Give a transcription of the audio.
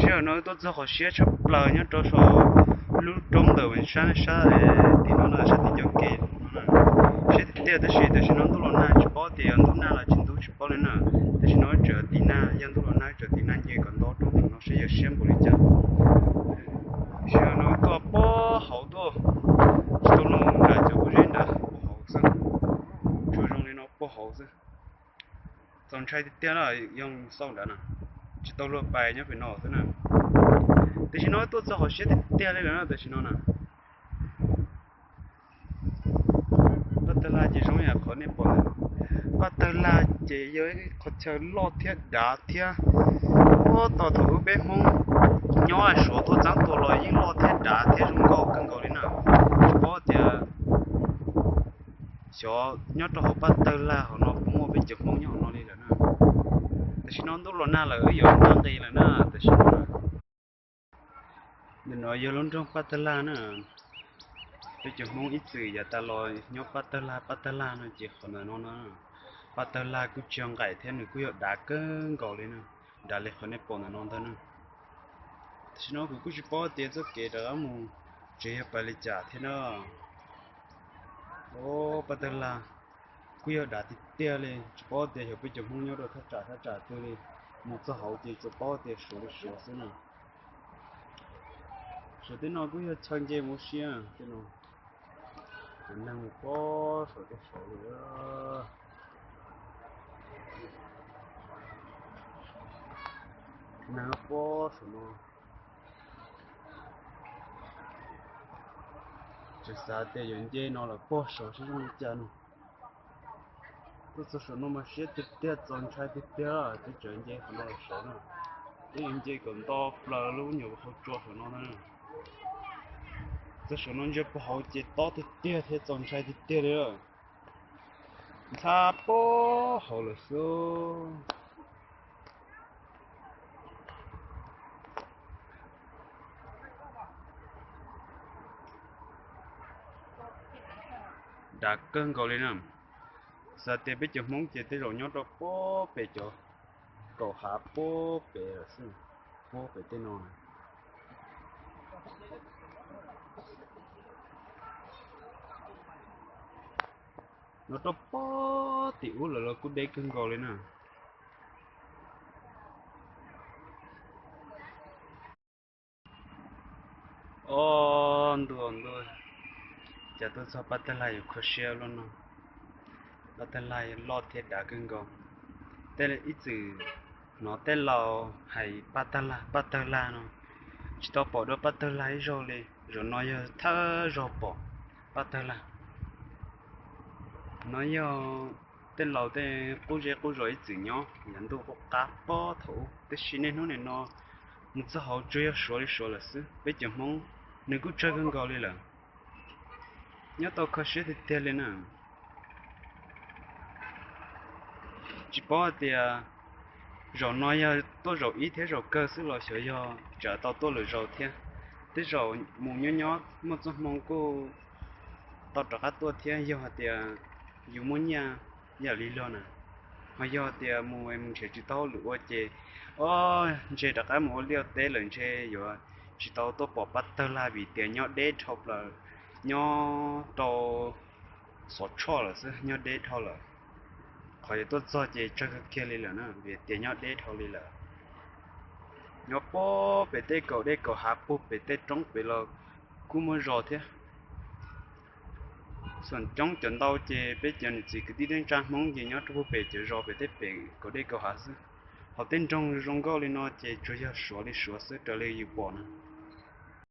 Sij hawm no tuaj txog qhov siab tshaj plaws nyob rau saum lub roob ntawm sab sab tim no no, sab tim cov kev no na. Siab tiag tiag tab sis tam sim no ntuj los nag tsis paub tias yog ntuj nag los tsis ntub tsis paub li na. Tam sim no tseem tiv nag, yog ntuj los nag tseem tiv nag nce kom nto roob saum no seb yog siab npaum li cas. Sij hawm no tuaj puag hauv tuaj, tsis tau luag nram cov pob zeb nrad, puag hauv xwb. Tsuas zoo li no puag hauv xwb. Txaus ntshai tiag tiag na, yog xauj nrad na, tsis tau luag pais nyob pem no xwb na. Tam sim no tuaj txog qhov siab tiag tiag li lawm na tam sim no na. Paj tawg lag ces zoo yam qhov nej pom ntawm no. Paj tawg lag ces yog ib qhov chaw loj thiab dav thiab. Puag thaum ub peb Hmoob nyob Suav tuaj txeeb tua los yeej loj thiab dav thiab zoo nkauj kawg nkaus li na. Tsis paub tias xyov nyob rau hauv paj tawg lag hauv no puas muaj peb cov Hmoob nyob hauv no li lawm na. Tam sim no ntuj los nag lawm wb yuav nqis lawm na tam sim no. Ntawm no yog lub nroog paj tawg lag na. Peb cov Hmoob ib txwm yav tas los nyob paj tawg lag paj tawg lag no ces qhov ntawm no na, paj tawg lag kuj tsis yog nqaim thiab nws kuj yog dav kawg nkaus li na, dav li qhov nej pom ntawm no ntag na. Tam sim no kuv kuj tsis paub tias txoj kev rov qab mus tsev yog pais li cas thiab na. Paj tawg lag kuj yog dav tiag tiag li, tsis paub tias xyov peb cov Hmoob nyob rau thaj tsam thaj tsam twg li, mus txog hauv ces tsuas paub tias Suav li Suav xwb na. Saum tej no kuj yog chaw nce mus ua si tej no. Ces neeg mus puag saum tej saud li, neeg puag saum no. Tseem xav tias yuav nce no lawm puag saud seb zoo li cas no. Tuaj txog saum no mas siab tiag tiag txaus ntshai tiag tiag, twb tseem nce qhov no los saud na. Twb yuav nce kom nto plaws lub nyuam qhuav tsua saum no na. Txog saum no ntsia puag hauv ces tob tiag tiag thiab txaus ntshai tiag tiag li lawm. Ntxhab puag hauv lawm xwb. Dav kawg nkaus li na. Xav tias peb cov Hmoob ces tej zaum nyob rau puag pem cov kaum hav puag pem lawm xwb, puag pem tej no. No rau puag tim ub lawm los kuj deb kawg nkaus li na. Ob ntu ntu, cas tuaj txog paj tawg lag yuav kho siab luaj no. Paj tawg lag loj thiab dav kawg nkaus. Tej ib txwm hnov tej laus hais paj tawg lag paj tawg lag no, tsis tau pom dua paj tawg lag ib zaug li. Zaum no yog thawj zaug pom paj tawg lag. No yog tej laus tej qub zej qub zos ib txwm nyob yav ntuj qub qab puag thaum ub, tiam sis niaj hnub nim no mus txog hauv tsuas yog Suav li Suav lawm xwb. Peb cov Hmoob nws kuj tsawg kawg nkaus li lawm. Nyob tau kho siab tiag tiag li na. Tsis paub hais tias zaum no yog tuaj zaum ib thiab zaum kawg xwb los xyov yog tsam tau tuaj lwm zaus thiab. Tej zaum mus nyob nyob muaj txoj hmoo kuj tau rov qab tuaj thiab, yog hais tias yus muaj nyiaj yam li log na. Ho yog tias mus mus nrhiav tsis tau hauj lwm ua ces, o, ntshe rov qab mus ua liaj ua teb lawm ntshe yuav tsis tau tuaj pom paj tawg lag vim tias nyob deb dhau plaws, nyob rau Xov Tshoj lawm xwb, nyob deb dhau lawm. Qhov yuav tuaj txog ces tsawg kawg kiag li lawm na vim tias nyob deb dhau li lawm. Nyob puag pem tej kaum dej kaum hav puag pem tej roob pem los kuj muaj zos thiab. Xam coob cov ntau ces peb cov niam txiv kwv tij neej tsa Hmoob ces nyob rau puag pem cov zos pem tej pem kaum dej kaum hav xwb. Hos tej nroog zoo nkauj li no ces tsuas yog Suav li Suav xwb raws li yus pom na.